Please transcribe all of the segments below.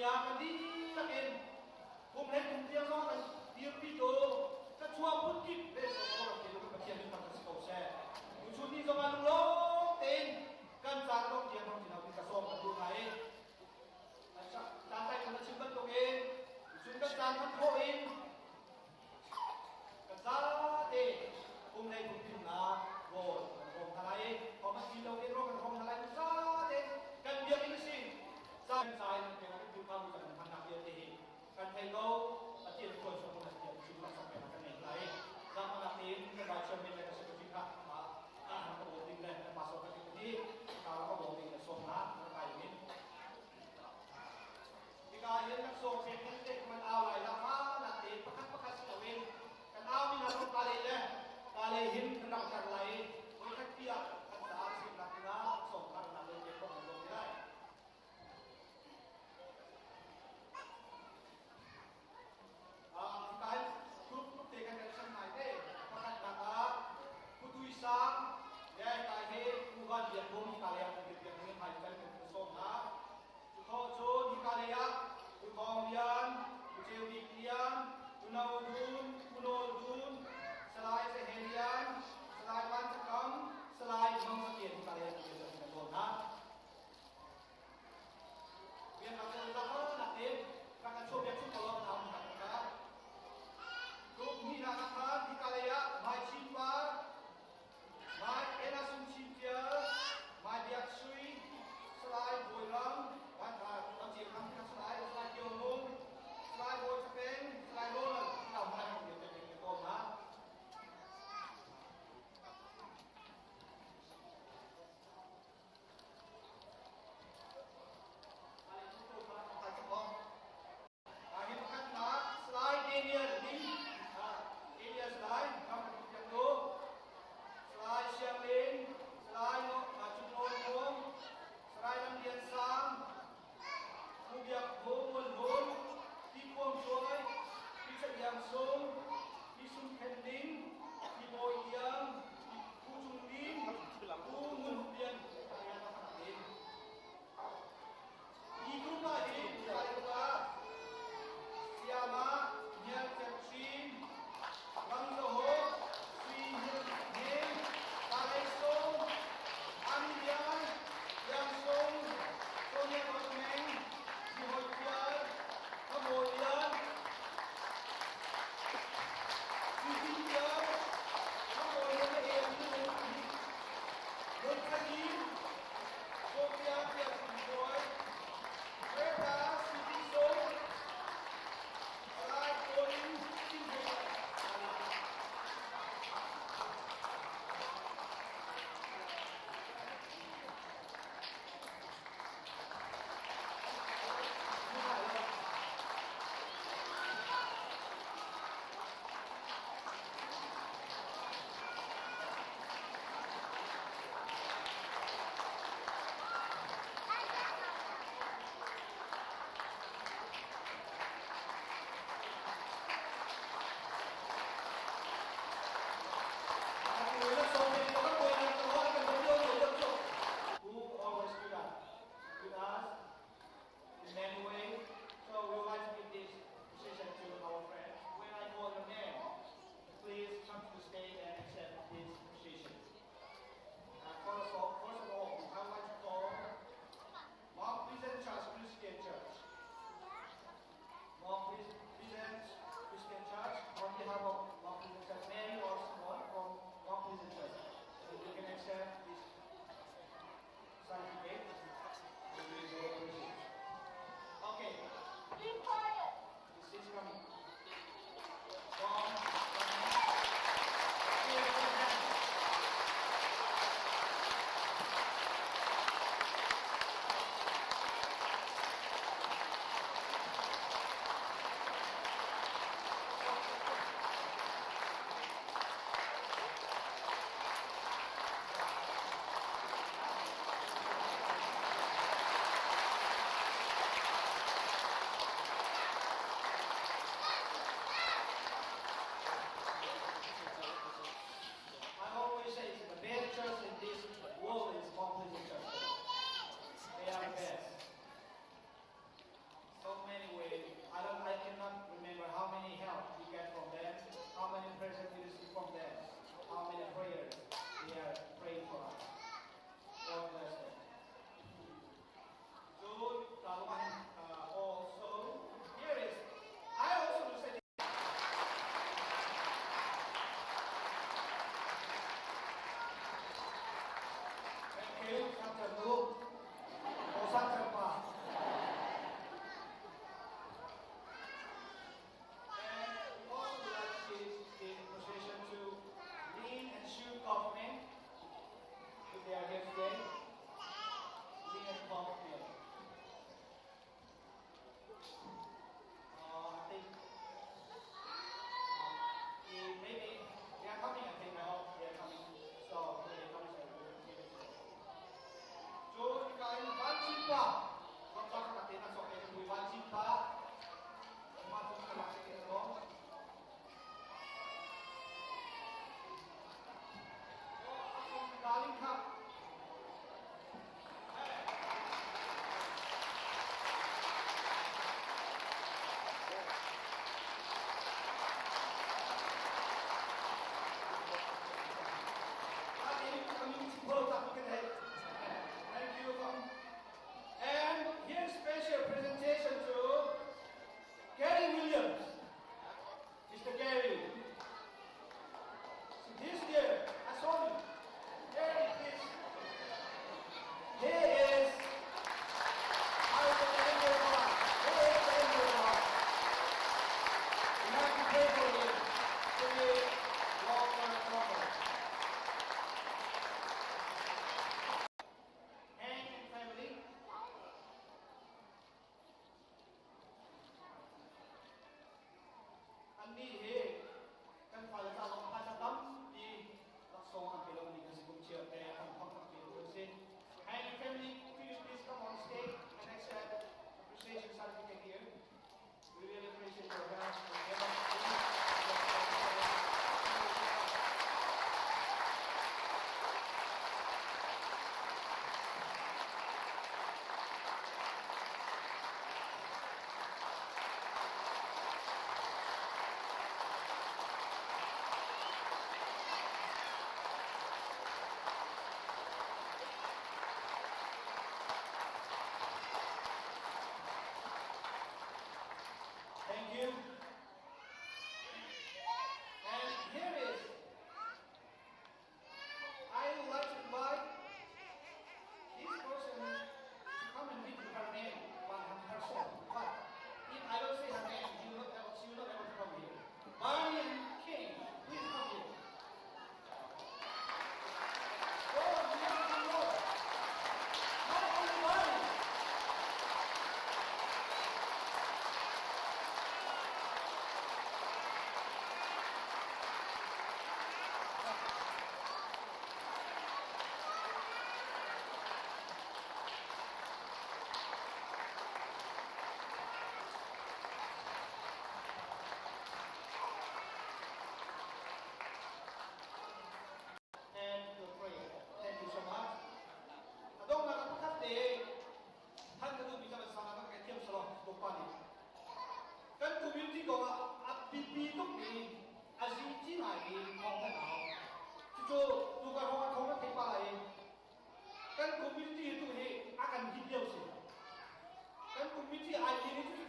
ah kan dihlak in kum hlei kum tiang zong kan dirpi tu ka chuah phun kip ve Pathian min thangṭhat si ko seh. Tuchun ni zong ah lunglawm tein kan caan dong tiang hmang ti ka sawm kan duh hna i caan tlai na chim bantukin cun kan caan hman khawh in kan zate kum lei kum thumnak rawl kan hrawm hna lai i thomas ti lo in rawl kan hrawm hna lai zate kan biakinn si caan cai nan pek ah tu kha kan hmannak vialte hi kan thei ko. Pathian tuan chung kan thiam chung kan sok kan nei lai zangmanak tein kan vai chairman le kan secretary kha ma ka bawm ding le kan pastor ka ti ka ka bawm ding le som na kan kai min Hika hin kan sawm pek ding te man au lai la ma na te pakhat pakhat si loin kan au mi na ro ka le le ka le hin kan rak tar lai voi khat pia kan ta sim nak na som khar na le te ko kan lai. Hika hin group te kan kan sem ngai te. Pakhatnak ah.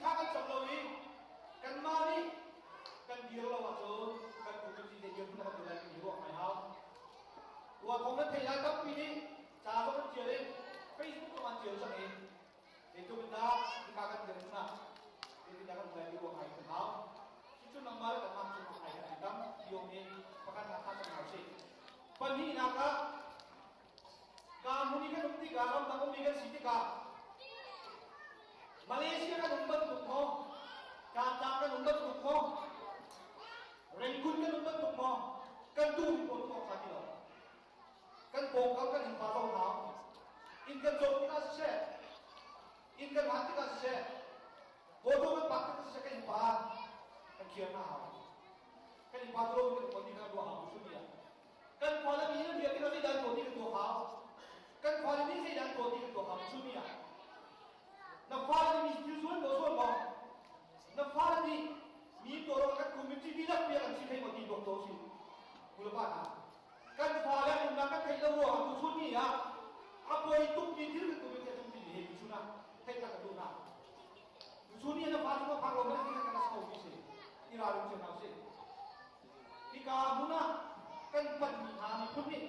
Thla kan cam lo i kanmah nih kan dir lo ahcun kan community te dirhmun kan dir lai timi ruah ngai hau. Tua thong nan theih lai tampi nih ca zong an tial i Facebook zong an tial cang i zeitluk in dah hika kan dirhmun ah zeitindah kan um lai ti ruah ngai kan hau. Cucu nangmah le kanmah cu ai kan tam ti i pakhat nak tha cang hna usih. Pahnihnak ah ka hmun i kan um tikah ramdang ummi kan si tikah Malaysia kan um bantuk maw Qatar kan um bantuk maw Rangoon kan um bantuk maw kan duhmi pawl tuah kha ti lo kan pawngkam kan innpa zo hau inn kan cawk tikah siseh inn kan hlan tikah siseh motor kan park tikah siseh kan innpa kan khiar hna hau kan innpa tu kan pon kan ruah hau su nia kan fale mi na bia tikah zeidah tuah ti kan tuah hau kan fale nih zeidah tuah ti kan tuah hau su nia na fale nih mi thil sual maw sual maw na fale nih mi tuah kan community dihlak bia kan si thei maw ti tuak to si kulapa hna kan fale nunnak kan theih lo ruangah tuchun ni ah a poi tukmi thil kan community a tlungmi hi tuchun ah theih tak ka duh hna. Tuchun ni na fa cu ka phak lo hmanh kan kan ko mi si i ralring cio hna usih. Hika hmun ah kan panhmi hna miphun nih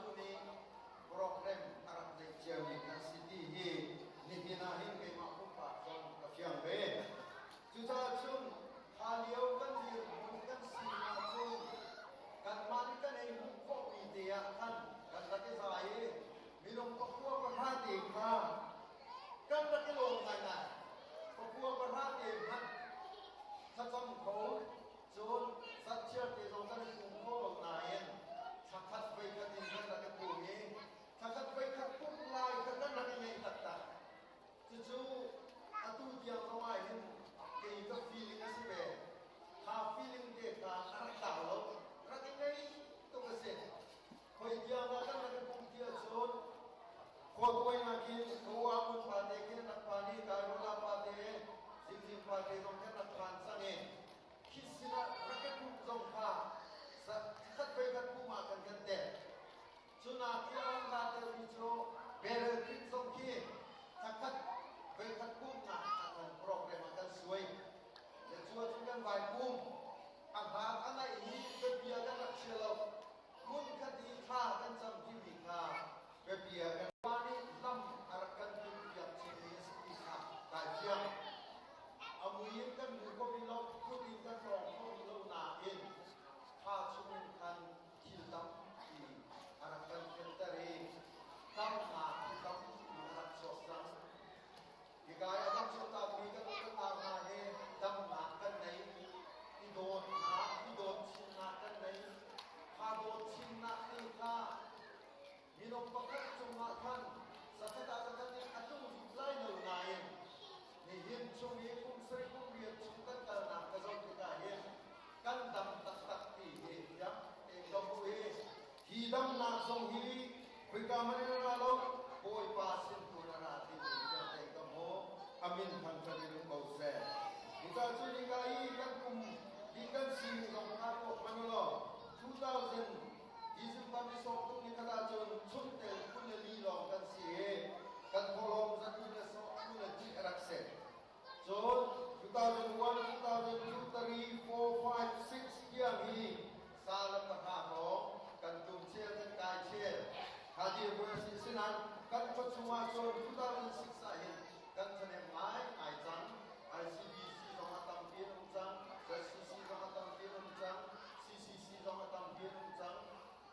tu nih program a rak neih ciami kan si ti hi nihin ah hin keimah pumpak zong ka fiang ve. Cucaah cun kha lio kan dirhmun kan sining ahcun kanmah nih kan ei hmuh khawhmi te ah khan kan rak i zai i minung pakua pahra te kha kan rak i lawm ngaingai. Pakua pahra te hmanh thlacam kho cun zatchiar te zong kan i pum kho lo nain thlakhat voikhat in kan rak i pum i thlakhat voikhat pumh lai kha kan rak i ngeih taktak. Cucu atu tiang zong ah hin kei ka feeling a si ve. Kha feeling te kha a rak tlau lo. Rak i ngei tuk a si. Khoi tiang ah kan rak i pum ti ahcun khua tuainak in Goa mun pa te khin rak phan i Kairola pa te Zingzing pa te zong khin rak phan cang i khi sinah rak i pum zong kha khat voi khat pum ah kan kan tel. Cunak khi a rak ra telmi cu Beryl Creek zong khi thakhat voikhat pumnak ah kan program ah kan suai. Le cu ahcun kan vai pum. A hlan a naih hi biapia kan rak chia lo. Hmun khat i thla kan cam timi kha biapia kan pa nih lam a rak kan timhpiak chinmi a si ti kha kai fiang. A mui in kan hmu kho rih lo, kut in kan tawng kho rih lo nain thla chungin khan thil tampi a rak kan fianter i damnak hi tampi a rak chuak cang. Hika i a rak chuahtakmi kan u kan nau hna he damnak kan nei, i dawtnak, i dawt chinnak kan nei. Kha dawt chinnak te kha minung pakhat cungah khan zakhat ah zakhat in a tlung dih lai lo nain nihin chung i kum sarih kum riat chung kan kalnak ka zoh tikah hin kan dam taktak ti hi fiang tein ka hmuh i hi damnak zong hi khoika hmanh in a ra lo, Bawipa sin tu in a ra timi fiang tein ka hmuh. A min thangṭhat in um ko seh. Cucaah cu nika i kan kum hi kan sining zong kha tuak hmanh u law 2000 December ni sawm tuk ni khat ahcun chungtel 24 lawng kan si i kan thawhlawm zat le sawm 22 a rak si. Cun 2001, 2002, 3, 4, 5, 6 tiang hi sa le pahra hrawng kan tum chel, kan kai chel. Kha dirhmun a si sinain kan khua chungah cun 2006 ah hin kan ṭhahnem ngaingai cang. ICBC zong a tampi an um cang, ZCC zong a tampi an um cang, CCC zong a tampi an um cang.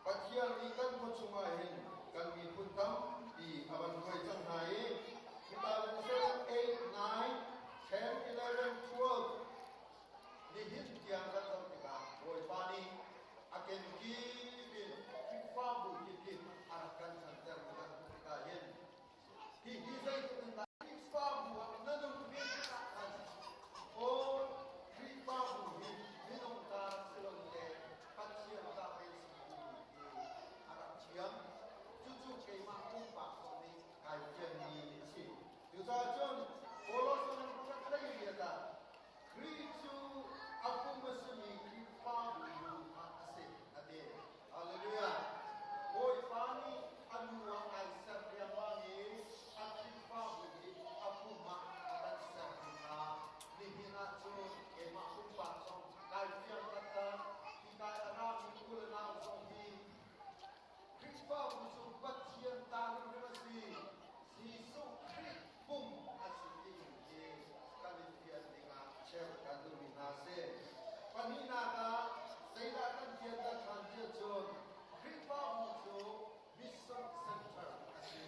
Pathian nih kan khua chungah hin kan miphun tampi a van hruai cang hna i 2007, 8, 9, 10, 11, 12 nihin tiang kan zoh tikah Bawipa nih a kenkip in Khrihfabu kip in a rak kan ṭhanter mi kan hmuh tikah hin hihi zeitluk in dah Khrihfabu ah na nun ve tikah khan aw Khrihfabu hi minung ta si lo le Pathian ta ve si timi hi a rak thiam. Cucu keimah pumpak zong nih kai fianmi a si. Cucaah cun Kolosan pakhat hlei riat ah Khrih cu a pum a simi Khrihfabu lu kha a si a ti. Hallelujah! Bawipa nih a nu ah ai ser riangmang i a Khrihfabu hi a pum ah a kan ser kha nihin ah cun keimah pumpak zong kai fiang taktak. Hi kai a rami u le nau zong hi Khrihfabu cu Pathian ta hrimhrim a si. Jesuh Khrih pum a si timi hi kan i fian dingah cheu kan duhmi hna a si. Pahnihnak ah zeidah kan fianter ṭhan tiah cun Khrihfabu cu Mission Center a si.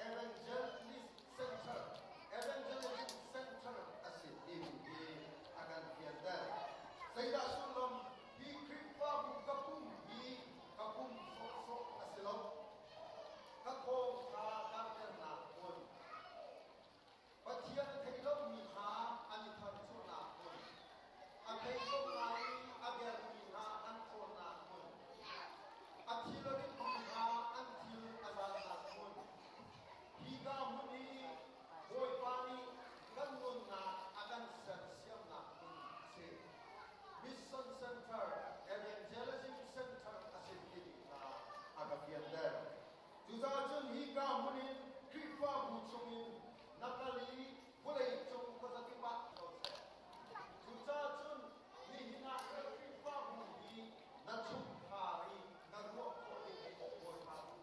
Evangelist Center, Evangelism Center a si timi hi a kan fianter. Zeidah sullam hi Khrihfabu ka pum hi ka pum sawhsawh a si lo. Ka thawngṭha karhternak hmun, Pathian thei lomi hna an i tharchuahnak hmun, a thei ko nain a dermi hna an ṭhawnnak hmun, a thil a ritmi hna an thil a zannak hmun, hika hmun hi Bawipa nih kan nunnak a kan sersiamnak hmun a si. Mission Center, Evangelism Center a si timi kha a ka fianter. Cucaah cun hika hmun in Khrihfabu chungin na kal i vawleicung khuazakip ah ko seh. Cucaah cun nihin ah na Khrihfabu hi na chungkhar i na ruah khawh ding hi Bawipa duhnak.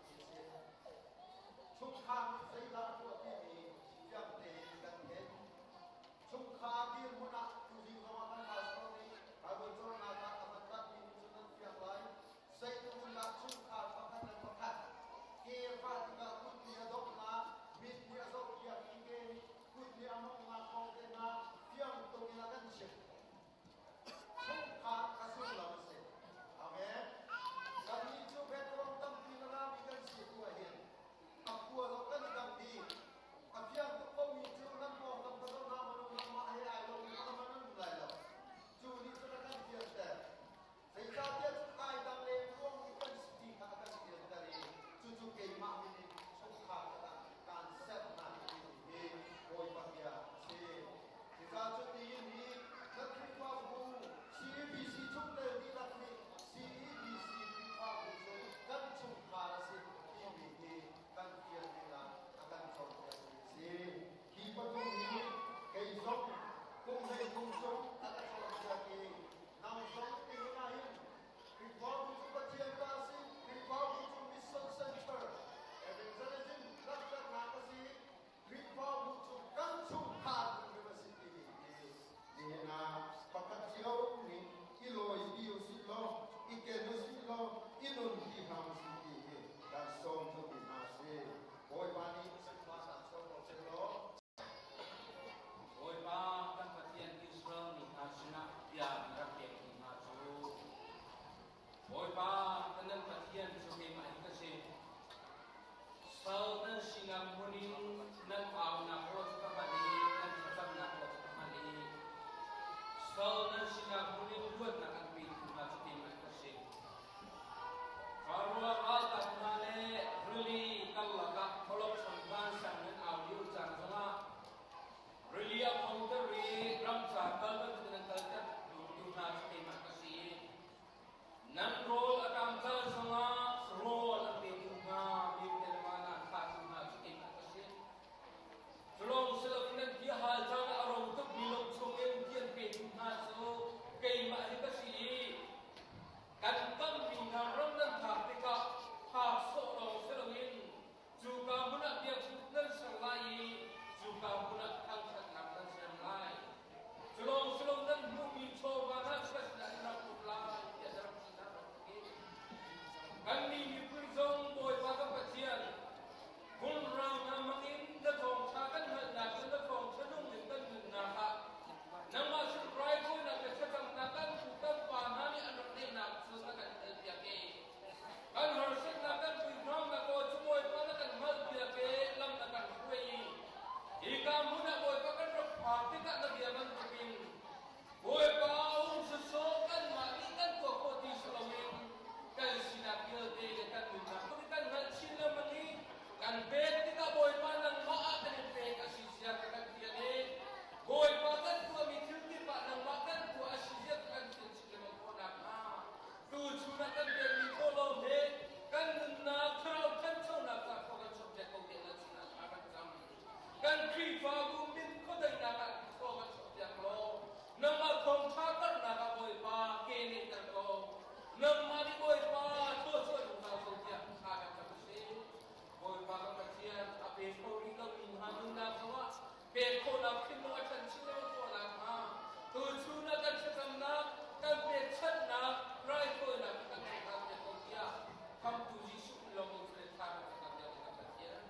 Khrihfabu min khuadeinak ah thaw kan chuahpiak law nangmah thawngṭha karhnak ah Bawipa ke nehter ko. Nangmah nih Bawipa thluachuah zungzal ko tiah thla kan cam a si. Bawipa kan Pathian a pe kho rih lomi hna nunnak zongah pek khawhnak thinlung a ṭhan chin lengmang khawh nakhnga tuchun ah kan thlacamnak, kan pekchanhnak, raithawinak kan cohlan piak ko tiah Khamhtu Jesuh in lawng in thla kan cam lio kan Pathian.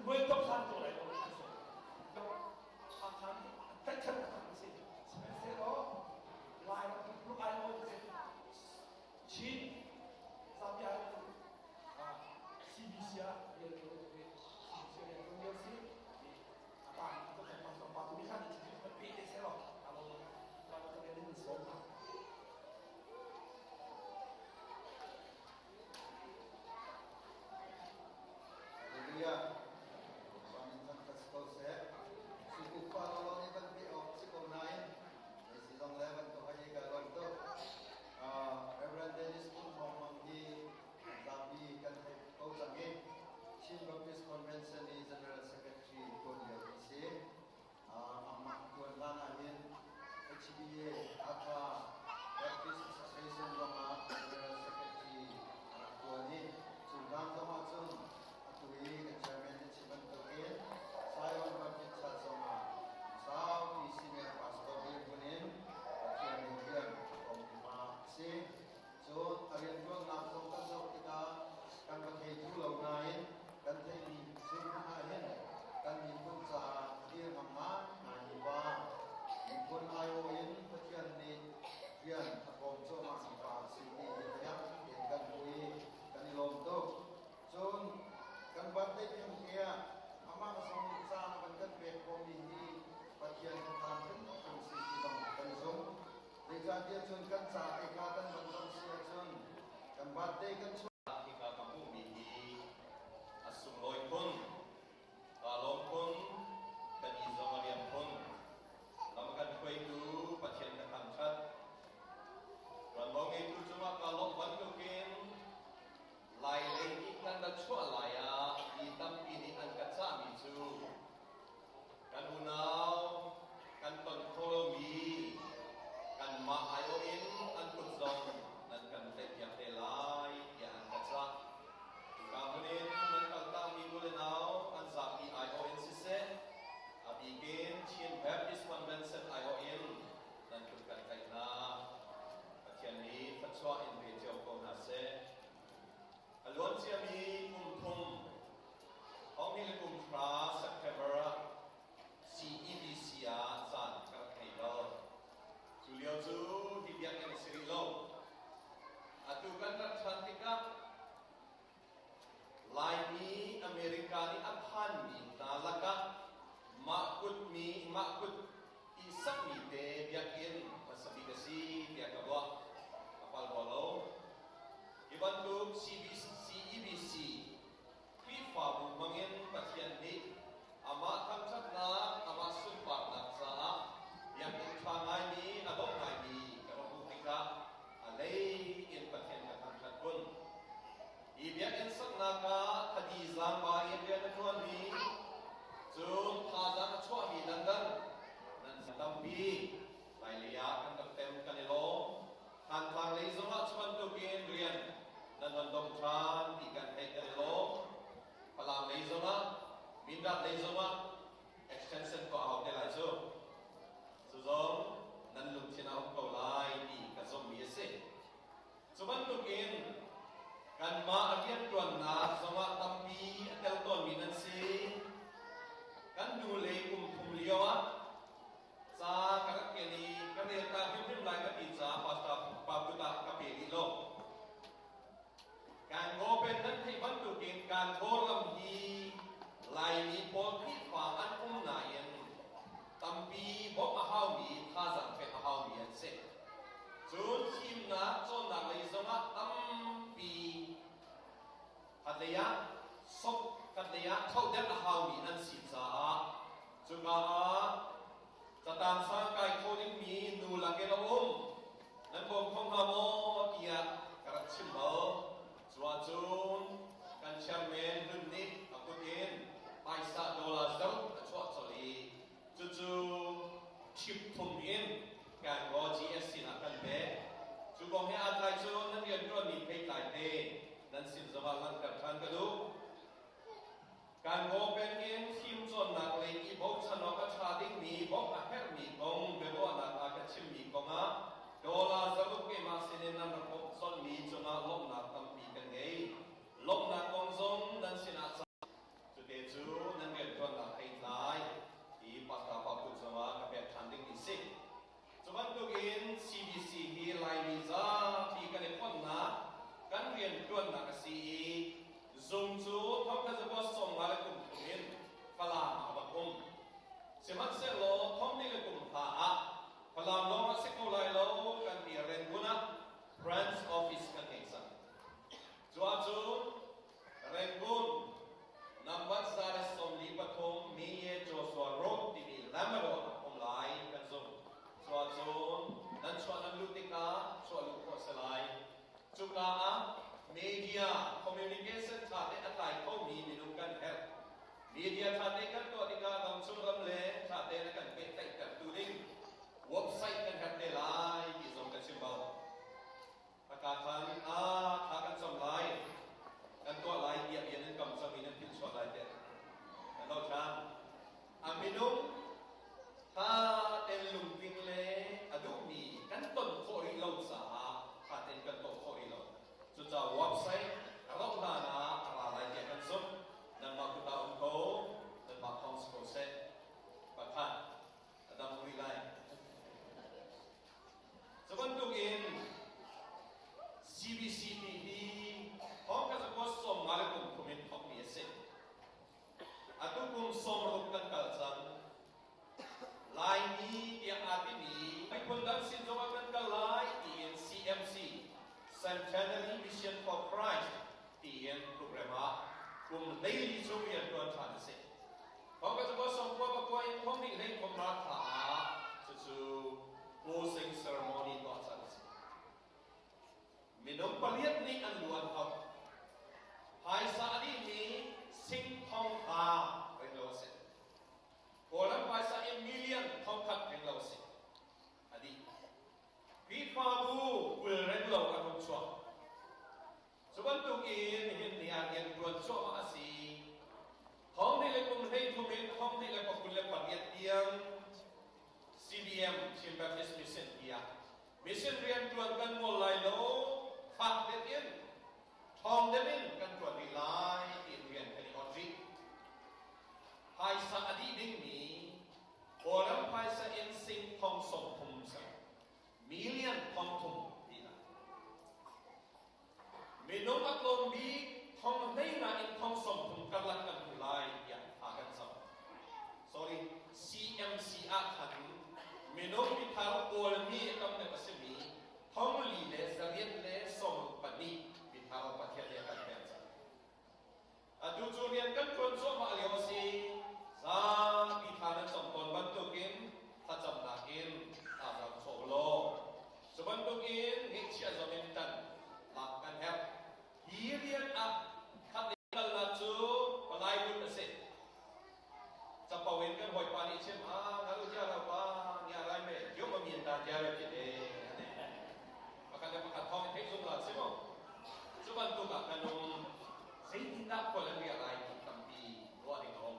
Muai tok san to lai lo an so. Hakha nih tlaihchan taktak an si. Sihmanhsehlaw Lairam pumpak ai aw si. Chin zapi ai CBC ah rian ṭuan ve CBC rian ṭuan lio si. A pa nih ka kan pa pa tu nih khan kan pe te seh law a lo ka ka rian in sawm hna. Hallelujah. Suami thangthat si ko seh. Sukuk pa lawlaw nih van pe awk si ko nain hei si zong le bantuk hei ka lawm tuk. Reverend Dennis Pung Thawng Mang hi zapi kan theih ko cang i Chin Baptist Convention i General Secretary tuan lio mi si. Amah tuan hlan ahhin HBA Hakha Baptist Association zongah General Secretary a rak tuan i cu hlan zongah cun atu i kan chairman na chim bantukin Zion Baptist Church zongah saupi senior pastor dirhmun in Pathian nih rian a kong pa a si. Cun a rianṭuannak zong kan zoh tikah kan va thei thlu lo nain kan theihmi chung ahhin kan miphun caah a dir ngam ngaingaimi pa, miphun aiawh in Pathian nih rian a kawm cuahmahmi pa a si ti hi fiang tein kan hmu i kan i lawm tuk. Cun kan birthday thengte ah amah zong nih caan a van kan pek khawhmi hi Pathian khuakhan hrimhrim si ti zong kan zumh. Zeicahtiah cun kan ca te kha kan van zoh si ahcun kan birthday kan chuah Hika ka hmuhmi hi a sunglawi khun, kaa lawm khun, kan i zong a riam khun. Lam kan hruaitu Pathian ka thangṭhat. Ṭuanvo ngeitu cungah kaa lawmh bantukin Lai lei nih kan ra chuah lai ah mi tampi nih an ka cahmi cu Kan unau kan ton kho lomi kanmah aiawh in an kut zong nan kan tlaihpiak te lai tiah an ka cah. Hika hmun in nan kaltakmi u le nau an zapi aiawh in siseh, a bikin Chin Baptist Convention aiawh in nan kut kan tlaih hna. Pathian nih thluachuah in pe cio ko hna seh. A luan ciami kum thum thawngni le kum hra September ah CEBC ah caan ka rak ngei bal. Cu lio cu hi biakinn a si rih lo. Atu kan rat ṭhan tikah Laimi America nih a phanmi hna lakah mah kut mi mah kut i sakmi te biakinn hmasa bik a si tiah ka ruah. A pal rua lo. Hi bantuk CEBC Khrihfabu hmangin Pathian nih amah thangṭhatnak, amah sunparnak caah biakinn ṭha ngaimi, a dawh ngaimi ka va hmuh tikah a lei in Pathian ka thangṭhat khun. Hi biakinn saknak ah thadi zaangba in rian a ṭuanmi, cun thazaang a chuahmi dangdang nan tampi. Hmailei ah kan rak tem kan i lawm. Thantlang lei zongah cu bantukin rian nan van dong ṭhan ti kan theih kan i lawm. Falam lei zongah, Mindat lei zongah extension tuah hau te lai cu. Cu zong nan lungthin ah um ko lai ti ka zumhmi a si. Cu bantukin kanmah rianṭuannak zongah tampi a tel tawnmi nan si. Kan hnulei kum thum lio ah Ca ka rak ken i ka rel ta hrimhrim lai ka ti caah pastor pa kut ah ka pe dih lo. Kan Gopen nan theih bantukin kan Kawlram hi Laimi pawl Khrihfa an um nain tampi bawmh a haumi, thazaang pek a haumi an si. Cun fimnak cawnnak lei zongah tampi khatlei ah sop khatlei ah thlauhderh a haumi an si caah Cuka ah catang sang kai kho dingmi nu lakin a um. Nan bawm kho hnga maw tiah ka rak chim bal. Cu ahcun kan chairman hlun nih a kut in phaisa dollar zong a chuah colh i cucu chip thum in Gangaw GS sinah kan pek. Cu kong he aa tlai cun nan rianṭuanmi theitlai te nan sin zongah langhter ṭhan ka duh. Gangaw peng in fimcawnnak lei i bochan awk a ṭha dingmi bawmh a herhmi kong biaruahnak ah ka chimmi kongah dollar 6 keimah sinin nan rak bawmh colhmi cungah lawmhnak. ṭuannak a si i zung cu thongkhat zakua 50 le kum thum in Falam ah a rak um. Sihmanhsehlaw thong ni le kum hla ah Falam lawng ah si ko lai lo kan ti Rangoon ah branch office kan ngei cang. Cu ahcun Rangoon number 143 Miye Joshua Road timi Lamado ah um lai kan zumh. Cu ahcun nan chuah nan luh tikah chuah luh khawh si lai. Cuka ah media communication ṭha te a tlai khomi minung kan herh. Media ṭha te kan tuah tikah ramchung ramleng ṭha tein a kan pehtlaihtertu ding website kan herh te lai ti zong ka chim bal. Haka khan a thla kan cam lai, kan tuah lai tiah bia nan kam cang i nan philh chuah lai teh. Kan lo ṭhan. A minung tha ten lungtling le a duhmi kan ton khawh rih lo caah tha ten kan tuah khawh rih lo. Cucaah website a rauh hlan ah a ra lai tiah kan zumh. Nanmah kut ah um ko, nanmah thawng si ko seh. Pakhat, a dam rih lai. Cu bantuk in CBCP hi thawngka zakua 50 le kum thum in thawkmi a si. Atu kum 60 kan kal cang. Laimi tiah aa timi miphun dang sin zongah kan kal lai tiin CMC Centenary Mission for Christ tiin program ah kum 14 chung rian ṭuan ṭhan a si. Thawngka zakua 99 in thong hnih hlei thum ra thla ah cucu closing ceremony tuah cang a si. Minung pariat nih an lu an hot. Phaisa a dihmi sing thong hra reng lo a si. Kawlram phaisa in million thongkhat reng lo a si. A dih. Khrihfabu 20 reng lo an hung chuak. Cu bantuk in nihin ni ah rian ṭuan cuahmah a si. Thong hnih le kum 13 in thong hnih le 28 tiang CBM Chin Baptist Mission tiah mission rian ṭuan kan ngol lai lo, fak deuh in, ṭhawng deuh in kan ṭuan rih lai tiin rian kan i ot rih. Phaisa a dih dingmi Kawlram phaisa in sing thong 30 si million 30 tinak. Minung a tlawm bik thong 15 in thong 30 karlak kan hmu lai tiah thla kan cam. Sorry, CMC ah khan minung mithar Kawlmi a tam deuh a simi thong li le zariat le 64 mithar Pathian nih a kan pek cang. Atu cu rian kan ṭuan cuahmah lio a si. Zapi thla nan cam tawn bantukin thlacamnak in thazaang chuah u law cu bantukin ngeihchiah zong in ṭan lak kan herh. Hi rian ah khat i kalnak cu palai kut a si. Capo in kan hawipa nih chim ah na lu tia lo pa nia rai me yom a min ta tia re ti te pakhat le pakhat thawng theih zungzal si mu. Cu bantuk ah kan um zeitindah khual an riah lai ti tampi ruah ding a um.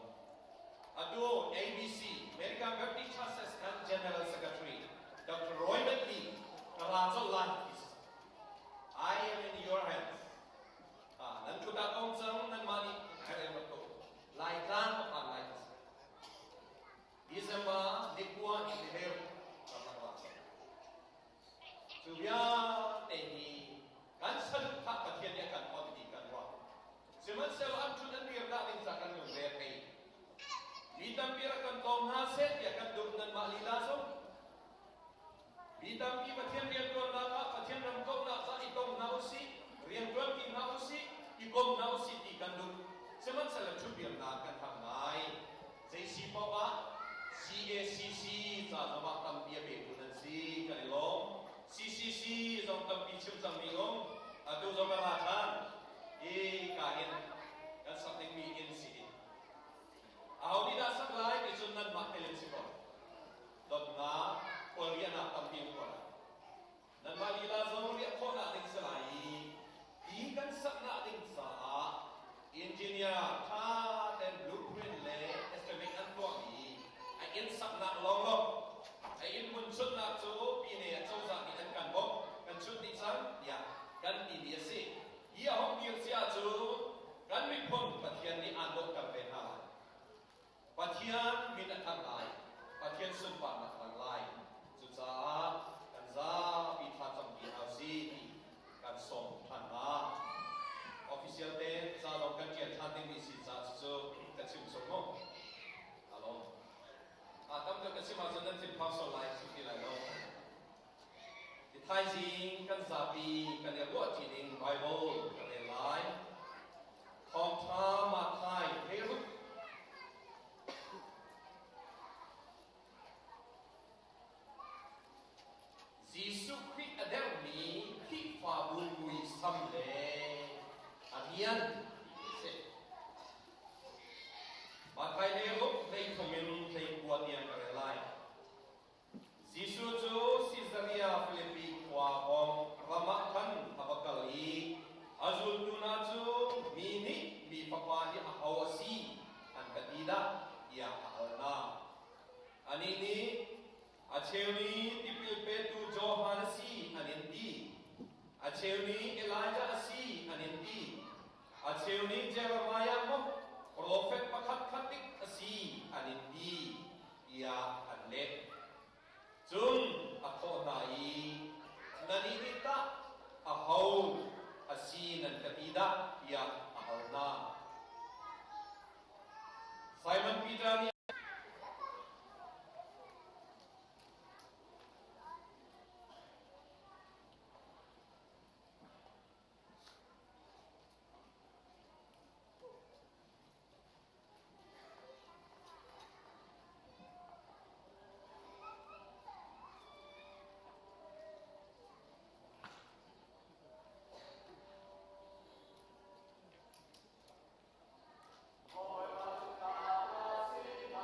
Atu ABC American Baptist Churches kan General Secretary Dr. Roy Bentley ka ra colh lai ti si. I am in your hands. Nan kut ah ka um cang nanmah nih herh in rak tuah. Laitlang ka phan lai ti si. December ni kua in ni heu ka rak ra. Cu vialte hi kan saduhthah Pathian nih a kan hot ti kan ruah. Sihmanhsehlaw an ṭhut an dirnak ding ca kan lungre a thei. Mi tampi rak kan tlawm hna seh tiah kan duh nanmah lila zong. Mi tampi Pathian rianṭuannak ah Pathian ram kauhnak ca i tong hna usih, rianṭuanpi hna usih, i kom hna usih ti kan duh. Sihmanhsehlaw ṭhutdirnak kan har ngai. Zei si paoh ah CACC ca zongah tampi a petu nan si kan i lawm. CCC zong tampi chim cangmi um. Atu zong a ra ṭhan. Hi ka hin kan sak dingmi inn si. Aho nih dah sak lai ti cun nanmah telin si ko. Dawtnak khualriahnak tampi um ko lai. Nanmah lila zong riah khawhnak ding si lai i hi kan saknak ding caah engineer ṭha tein blueprint le estimate an tuahmi a inn saknak lawnglawng a inn hmun chunhnak cu pine a cozah nih an kan bawmh kan chunh dih cang tiah kan timi a si. Hi a hong dir cia cu kan miphun Pathian nih aan dawhter ve hna lai. Pathian min a thang lai, Pathian sunparnak a lang lai. Cucaah kan zapi thlacam ti hau si ti kan sawm. dingmi si caah cucu ka chim chung mu. Alom. A tam deuh ka chim ahcun nan thinphang sual lai, chim ti lai lo. Thaizing kan zapi kan i ruahṭi ding Bible kan rel lai. Thawngṭha Matthai hleiruk Jesuh Khrih a dermi Khrihfabu muisam le a rian ti a si. Matthai hleiruk 33 in 39 tiang ka rel lai. Jesuh cu Sisaria Filipi khua pawng ram ah khan a va kal i a zultu hna cu mi nih mi Fapa hi aho a si an ka ti dah tiah a hal hna. Anih nih a cheu nih tipil petu Johan a si an in ti, a cheu nih Elijah a si an in ti, a cheu nih Jeremiah maw profet pakhat khat dik a si an in ti tiah an leh. Cun a thawh hna i, Nannih nih tah aho a si nan ka ti dah? tiah a hal hna. Simon Peter nih Bawipa cu ka si.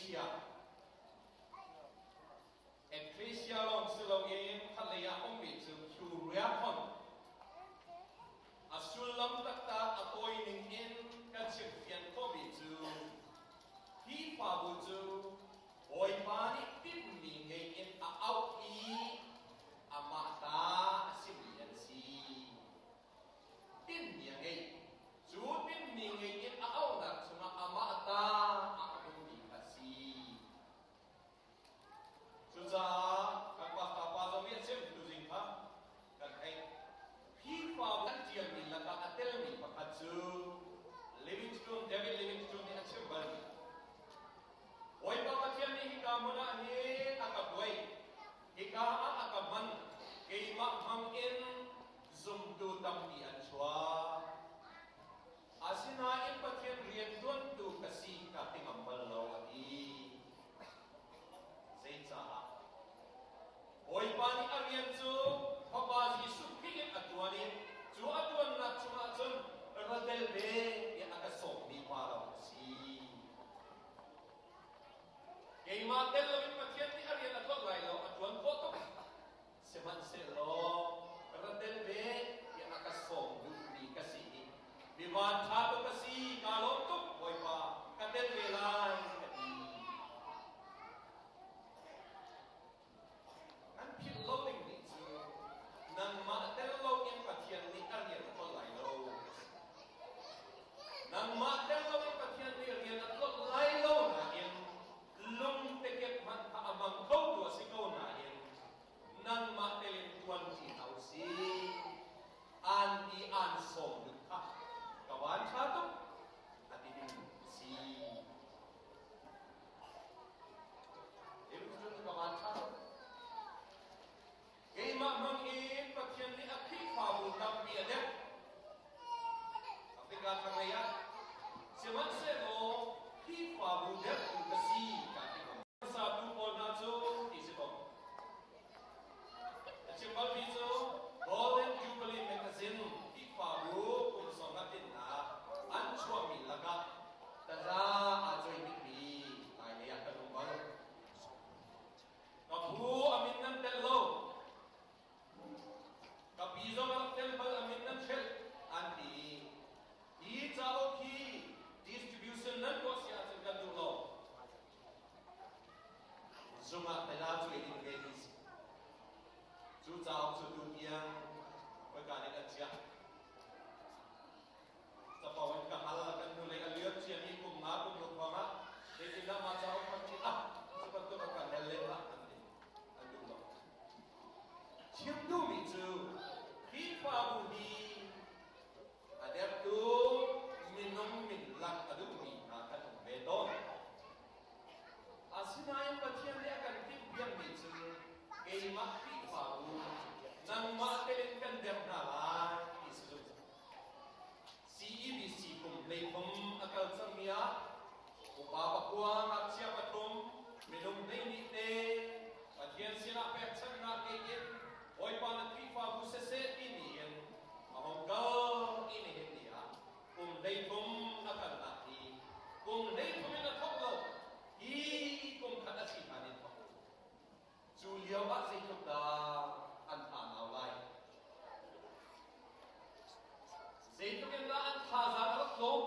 Ecclesia. Ecclesia lawng si loin khatlei ah ummi cu Kyriakon. A sullam taktak a tawi ning in kan chimfian khawhmi cu Khrihfabu cu Bawipa nih timhmi ngei in a auh i amah ta a simi an si. Tinhmi a ngei. Cu tinhmi ngei in a auhnak chungah amah ta ah a ummi kha a si. Cucaah kan pastor pa zong nih a chim tuzing kha kan theih. Khrihfabu an ṭialmi lakah a telmi pakhat cu Livingstone, David Livingstone nih a chim balmi. Bawipa Pathian nih hika hmun ah hin a ka hruai, hika ah a ka hman, keimah hmang in zumtu tampi an chuak. Asinain Pathian rianṭuantu ka si ka ti ngam bal lo a ti. Zeicaah? Bawipa nih a rian cu Fapa Jesuh Khrih in a ṭuan i cu a ṭuannak chungah cun ra tel ve tiah a ka sawmmi pa lawng a si. Keimah tel loin Pathian nih a rian a tlolh lai lo, a ṭuan khawh tuk. Sihmanhsehlaw ra tel ve tiah a ka sawm duhmi ka si i mi vanṭha tuk ka si, kaa lawm tuk, Bawipa, ka tel ve lai, ka ti. Nan philh lo dingmi cu nangmah tel loin Pathian nih a rian a tlolh lai lo. Nangmah tel loin Pathian nih rian a tlolh lai lo nain lungtekep hmanh kha a mang khotu a si ko nain nangmah telin ṭuan ṭi hna u sih. Aan ti aan sawm ding kha ka van ṭha tuk a ti ding a si. Cun ka van ṭha tuk. Keimah hmang in Pathian nih a Khrihfabu tampi a dek. Africa thlanglei ah sihmanhsehlaw Khrihfabu dertu ka si ka ti ko. Hmasatu pawl hna cu ti si ko. A chim balmi cu Golden Jubilee Magazine Khrihfabu kum sawmnga tinnak an chuahmi lakah taza aa cuai bikmi Lailei ah kan um bal. Ka phu a min nan telh lo. Ka pi zong a rak tel bal a min nan hrelh an ti. Hi cauk hi distribution nan tuah si ahcun kan duh lo. Zung ah tela cu ei ding ve ti si. Cu cauk cu tu tiang khoika nih an chiah. Capo in ka hal kan hnulei a liam ciami kum nga kum ruk hrawng ah zeitindah mah cauk hman khi ah cu bantuk a kan hel len hlah an ti. An duh lo. Chim duhmi cu Khrihfabu hi a dertu minung min lak a duhmi hna kan um ve tawn. Asinain Pathian nih a kan timhpiakmi cu keimah Khrihfabu nangmah telin kan derh hna lai ti si zungzal. CEBC kum 30 a kal cangmi ah upa pakua ngakchia pathum minung 12 te Pathian sinah pekchanhnak ngei in Bawipa na Khrihfabu siseh timi in a hong kal i nihin ni ah kum 30 a kalnak hi kum 30 in a thawk lo hi kum khat a si hlan in thawk. Cu lio ah zeitluk dah an tha nau lai? Zeitluk in dah an thazaang a rak tlawm?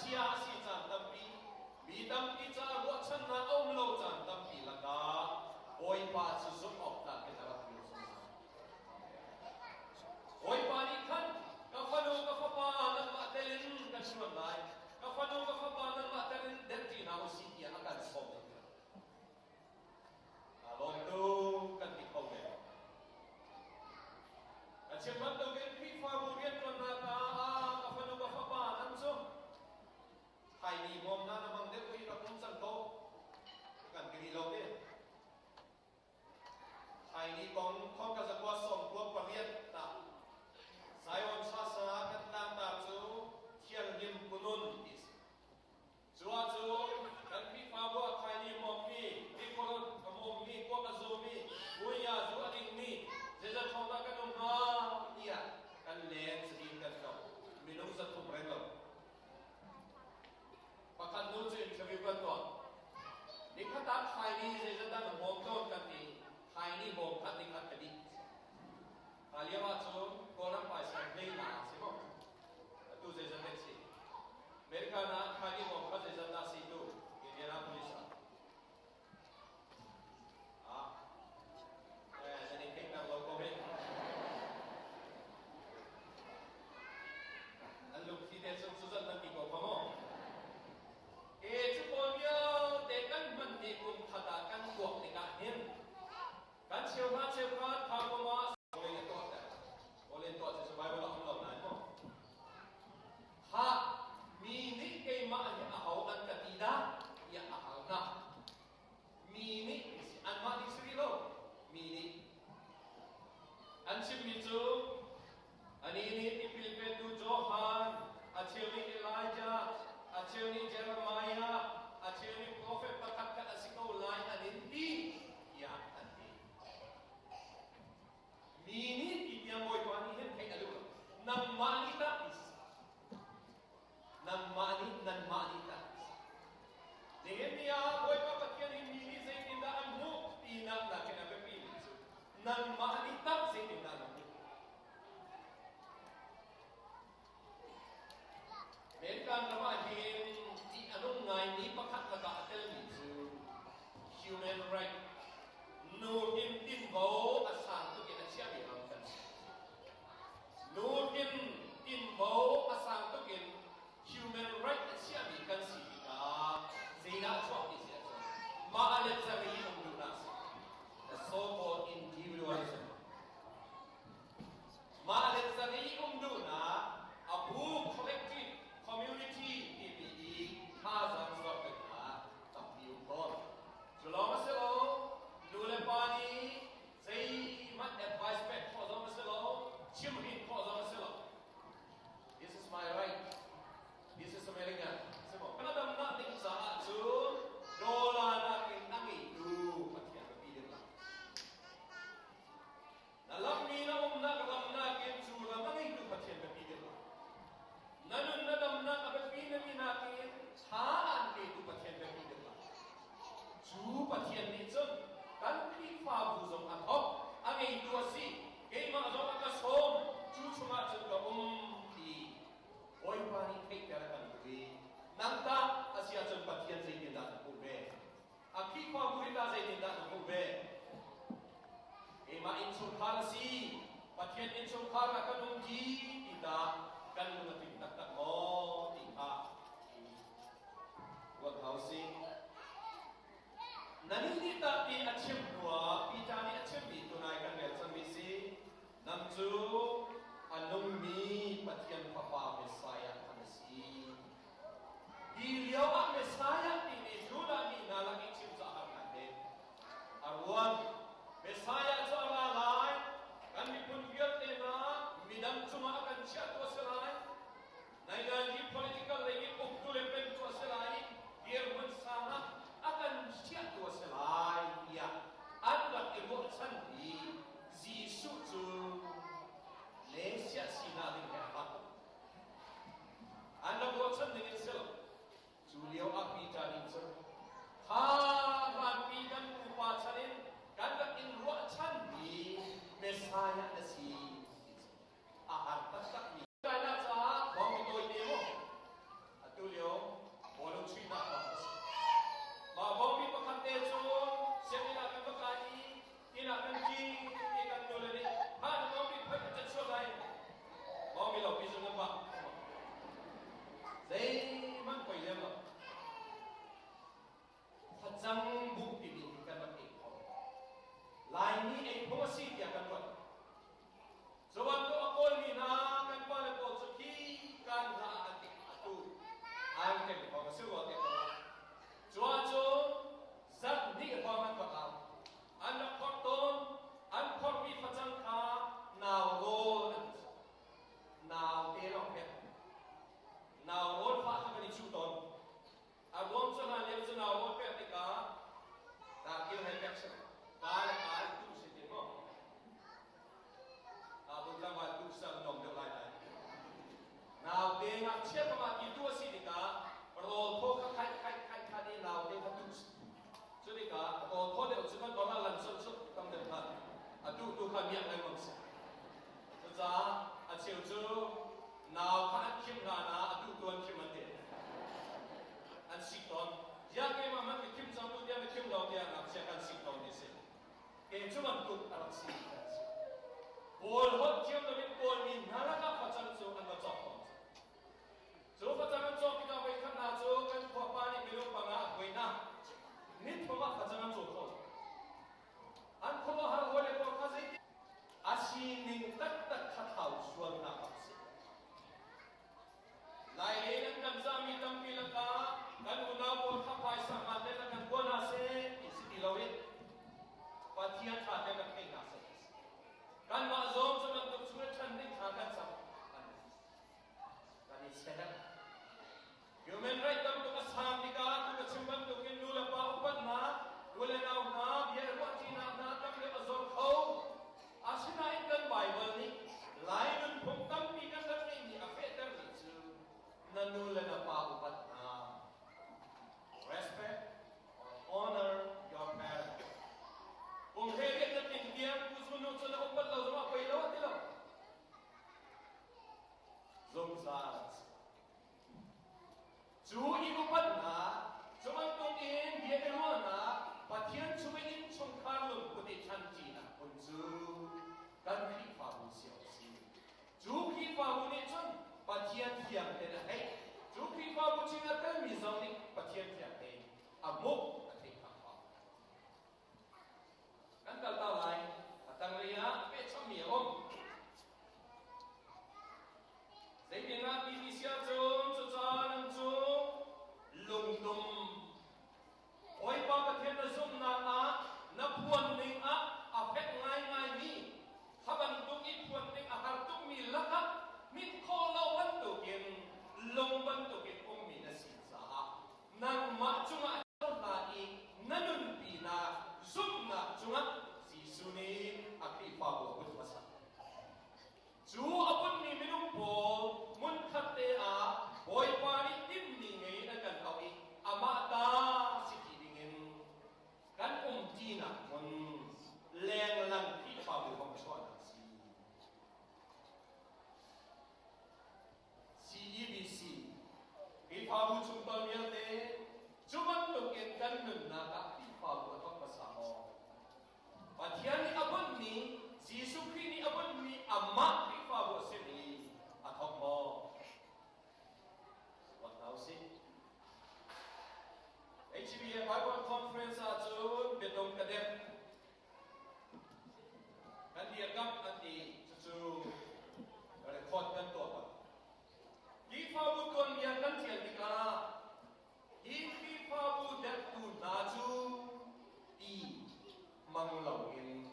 Chia a si caan tampi, mi tampi caah ruahchannak a um lo caan tampi lakah Bawipa cu zumh awk tlak in a rak dir zungzal. Bawipa nih khan ka fanu ka fapa nangmah telin kan ṭuan lai, ka fanu ka fapa nangmah telin derṭi hna u sih tiah a kan sawm. Aa lawm tuk kan ti kho ve. Ka chim bantukin Khrihfabu rianṭuannak ah ka fanu ka fapa nan cu thaini hmawm hna na hmang deuh i rak um cang ko kan ti rih lo te. Thaini kong thong ka zakua 98 ta Zion sasa kan tlangtar cu thianghlim kunun ti si. Cu ahcun kan Khrihfabu ah khaini a hmawmmi, tikholh a hmawmmi, kuak a zumi, uia zu a dingmi zeizat hrawng dah kan um hnga tiah kan leng sadim kan tlok. Minung 300 reng lo. Pakhat nu cu interview kan tuah. Kha lio ahcun Kawlram phaisa hleina a si maw? Atu zeizat dek si? America na kha ni maw kha zeizat dah si tu Indianapolis ah? Ah, eh, nan in theihter lo ko hih. An lungthli te cun cuzat nan ti ko kha maw? E cu pawl vialte kan hman ni kum khat ah kan tuak tikah hin kan cheuhra cheukhat thakawm ah Olin a tuah ter. Olin tuah cu Bible ah um lo nain maw? Kha mi nih keimah hi aho an ka ti dah tiah a hal hna. Mi nih anmah nih si rih lo. Mi nih an chimmi cu anih nih tipil petu Johan, a cheu nih Elijah, a cheu nih Jeremiah, a cheu nih profet pakhat khat a si ko lai an in ti tiah an ti. Mi nih ti tiang Bawipa nih hin theih a duh lo. Nangmah nih tah ti si. Nangmah nih nanmah nih tah ti si. Nihin ni ah Bawipa Pathian hi mi nih zeitindah an hmuh tinak nakin a biapi mi cu nangmah nih tah zeitindah na hmuh. American ram ah hin ṭih a nung ngaimi pakhat lakah a telmi cu human right nu him tinvo a sang tuk in a chiahmi ram kan si. Nu him tinvo a sang tuk in human right a chiahmi kan si tikah zeidah a chuak ti si ahcun mah le cari um duhnak si. The so-called individualism. Mah le cari um duhnak a bu collective community timi i thazaang zuarpeknak tampi um tawn. Cu lawng a si lo, nu le pa nih zeihmanh advice pek khawh zong a si lo, chimhrin khawh zong a si lo. This is my right. This is America. Kan damnak ding caah cun dollar nakin a ngeitu Pathian biapi deuh lai. Na lammi na umnak ram nakin cu ram a ngeitu Pathian biapi deuh lai. Na nun na damnak a biapi na mi nakin tha an petu Pathian biapi deuh lai. Cu Pathian nih cun kan Khrihfabu zong a thawk, a ngeitu a si, keimah zong a ka sawm, cu chungah cun ka um ti Bawipa nih theihter a kan duh i nang tah a si ahcun Pathian zeitindah na hmuh ve? A Khrihfabu hi tah zeitindah na hmuh ve? Keimah innchungkhar a si, Pathian innchungkhar ah kan um ti ti tah kan lung a tling taktak maw ti kha ruat hau sih. Nani nih tah ti a chim hnuah Peter nih a chimmi tunai kan rel cangmi si nang cu a nungmi Pathian Fapa Messiah khan a si. Hi lio ah Messiah timi Judah mi hna lak i chim cu a har ngai ve. A ruang Messiah cu a ra lai, kan miphun vialte hna midang cungah a kan chiahtu a si lai. Nainganzi political lei in uktu le pengtu a si lai i dirhmun sang ah a kan chiahtu a si lai tiah an rak i ruahchan i Jesuh cu Messiah sinak ding he a hlat tuk. An rak ruahchan ding in si lo. Cu lio ah Peter nih HBA Bible Conference ahcun biadung ka dep. Kan dirkamh an ti. Cucu record kan tuah bak. Khrihfabu tuanbia kan ṭial tikah hi Khrihfabu derhtu hna cu ti mang loin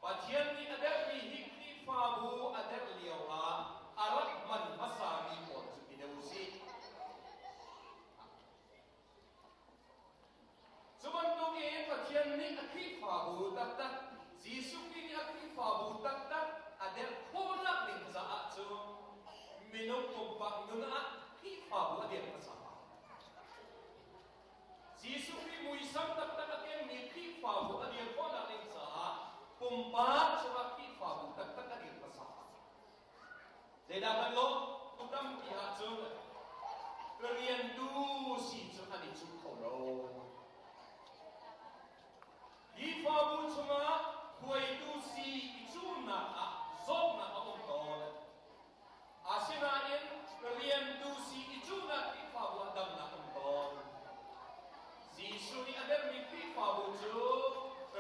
Pathian nih a derhmi hi Khrihfabu a derh lioah a rak hman hmasami pawl cu ti deuh usih. Cu bantukin Pathian nih a Khrihfabu taktak, Jesuh Khrih nih a Khrihfabu taktak a derh khawhnak ding caah cun minung pumpak nun ah Khrihfabu a dirh hmasa. Jesuh Khrih muisam taktak a kengmi Khrihfabu a dir khawhnak ding caah pumpak chungah Khrihfabu taktak a dir hmasa. Zeidah kan lawh? Tampi ahcun ka riantu si cu an i cuh kho lo. Khrihfabu chungah hruaitu si i cuhnak ah zawtnak a um tawn. Asinain riantu si i cuhnak Khrihfabu ah damnak um tawn. Jesuh nih a dermi Khrihfabu cu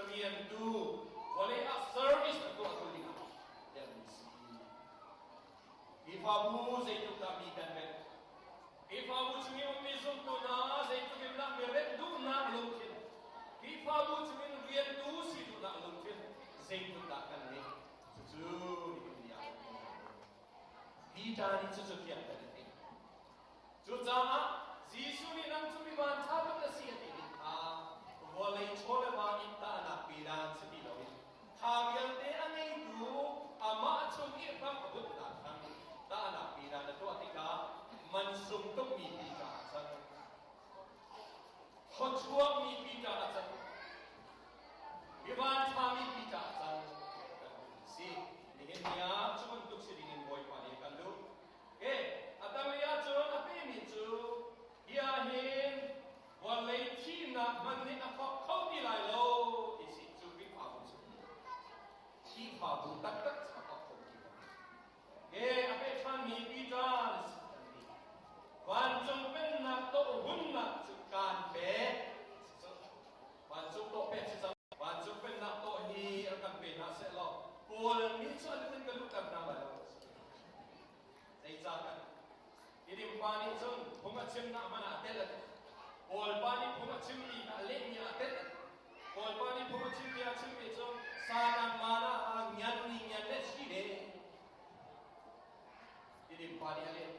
riantu vawlei ah service a tuahtu dingah dermi si. Khrihfabu zeitluk dah mi kan remh? Khrihfabu chung i ummi zumtu hna zeitluk in dah mi remh duhnak lungthin, Khrihfabu chungin riantu si duhnak lungthin zeitluk dah kan ngeih? Cucu nihin ni ah Peter nih cucu fiang kan i theih. Cucaah Jesuh nih nang cu mi vanṭha tuk na si a ti ning kha vawlei chaw le va in tahnak pe dan si ti loin kha vialte a ngeitu amah chung i hram a bunhnak khan tahnak pe dan a tuah tikah mansung tukmi Peter a cang. Thawchuakmi Peter a cang. Mi vanṭhami Peter a cang. Si. Nihin ni ah cu bantuk si dingin Bawipa nih a kan duh. Ke a tanglei ahcun a pemi cu hi ahhin vawlei thihnak hmanh nih a thawk kho ti lai lo ti si cu Khrihfabu cu Khrihfabu taktak cu a thawk kho ti lo. Ke a peh ṭhanmi Peter na si kan ti. Vancung pennak tawh hunnak cu kaan pek. Vancung tawh pek si cang. Vancung pennak tawh hi rak kan pe hna seh law Kawl mi cu an in ka luhter hna lai lo. Zeicah kan Tidim pa nih cun phung a chimnak hmanh ah tel a ti. Kawl pa nih phung a chimmi kha a lehmi ah tel a ti. Kawl pa nih phung a chimmi a chimmi cu Satan mana ha ngian ni ngian le si le. Tidim pa nih a leh.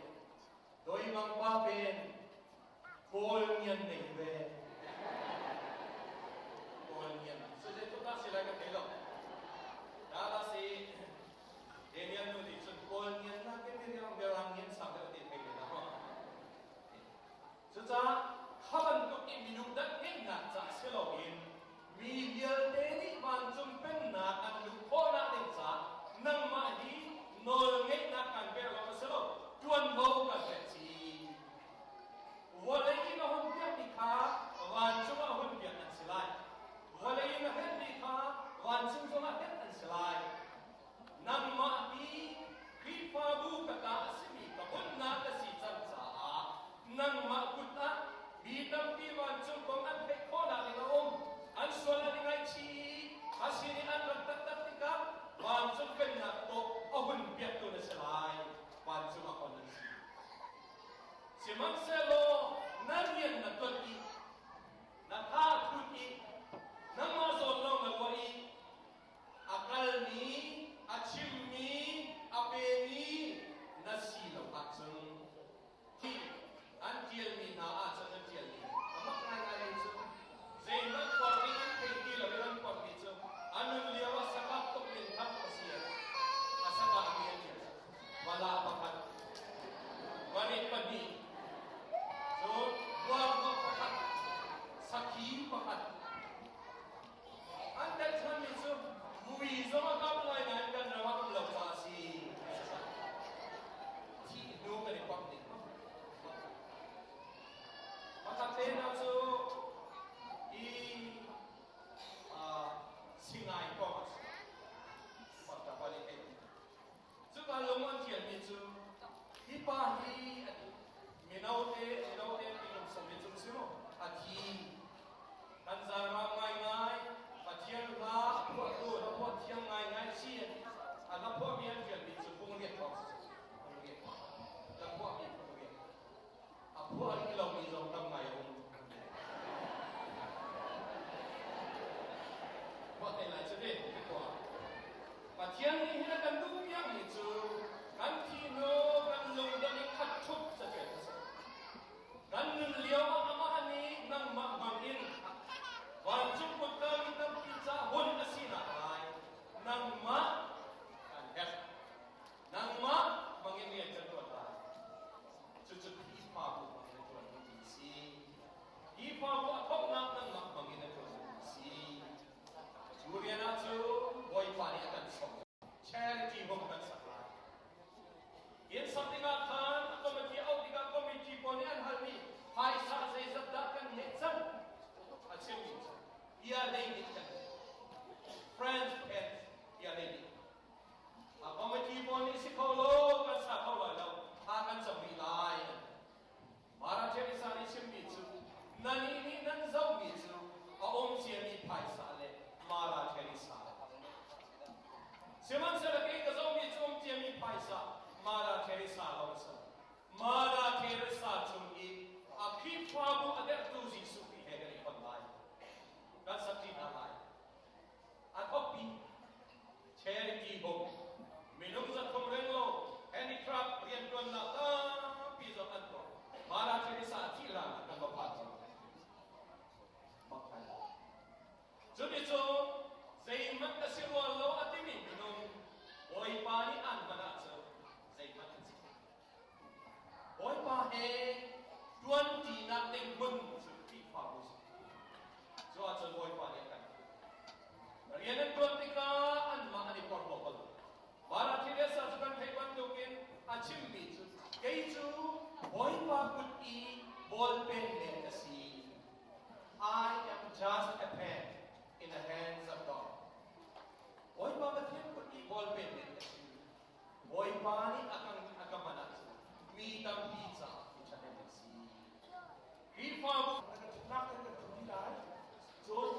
Doi mang pa pen Kawl ngian nei ve. Kawl ngian. Zeitluk dah si lai ka thei lo. Dah si Daniel nu nih cun Kawl ngian nak in miriang mirang ngian sang deuh ti thei ve na maw? Cucaah kha bantuk i minung dat ngeihnak ca si loin mi vialte nih vancung pennak an luh khawhnak ding caah nangmah hi nawl ngeihnak kan pek lo a si lo, ṭuanvo kan pek chih. Vawlei in a hun piakmi kha vancung ah hun piak an si lai. Vawlei in a henmi kha vancung zongah henh an si lai. Nangmah hi Khrihfabu ka ta a simi ka hunnak na si cang caah nangmah kut ah mi tampi vancung kong an theih khawhnak ding a um. An sual an i ngaihchih i a sin i an rat taktak tikah vancung pennak tawh a hun piaktu na si lai. Vancung ah kon an si. Sihmanhsehlaw na rian na tuan i na tha thut i nangmah zawn lawng na ruah i a kalmi, a chimmi, a pemi na si lo ahcun hi an ṭialmi hna ahcun an ṭialmi a mak ngaingai cu zeihmanh kuar ding an thei ti lo i an kuarmi cu a nun lio ah sakap tuk min thang a si a sakah mi an ṭial Mala pakhat, varit pahnih, cun buanghnok pakhat. 12 kan French pens pia 12. A committee pawl nih si kho lo, kan sa kho lai lo, tha kan cam rih lai. Mara Teresa nih chimmi cu nan nih nan zohmi cu a um ciami phaisa le Mara Teresa. Sihmanhsehlaw kei ka zohmi cu um ciami phaisa Mara Teresa lawng a si. Mara Teresa cung i a Khrihfabu a derhtu Jesuh Khrih he kan i khon lai. Kan sak hna lai. A thawkpi charity home minung 300 renglo handicraft riantuannak tampi zong an tuah. Mara Teresa a thih hlan ah kan va phan cang. Mak Cuticun zeihmanh ka si rua lo a timi minung Bawipa nih an hman ahcun zeihmanh an si. Bawipa he ṭuanṭinak ding hmun cu Khrihfabu si. Cu ahcun Bawipa nih a kan Rian an ṭuan tikah anmah an i porhlaw bal. Mara Teresa cu kan theih bantukin a chimmi cu kei cu Bawipa kut i ballpen men ka si. I am just a pen in the hands of God. Bawipa Pathian kut i ballpen men ka si. Bawipa nih a kan a ka hman ahcun mi tampi caah mi ṭhahnem an si. Khrihfabu Na kan ṭhutnak kan kan ṭhu lai. Cun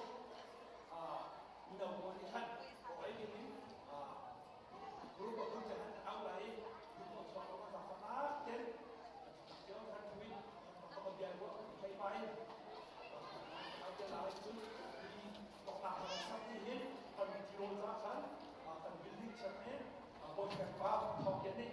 mino pawl nih khan rawl ei ding in group a group an au lai i group a chuak lo kan zaangfahnak ten kan ṭhutnak cio kan ṭhu in kan bia ruah kan thei pa in au te lai cun hi toknak kan sak ni hin kan tirawl ca khan kan building chiat nih Bawi pa Thawng Kian nih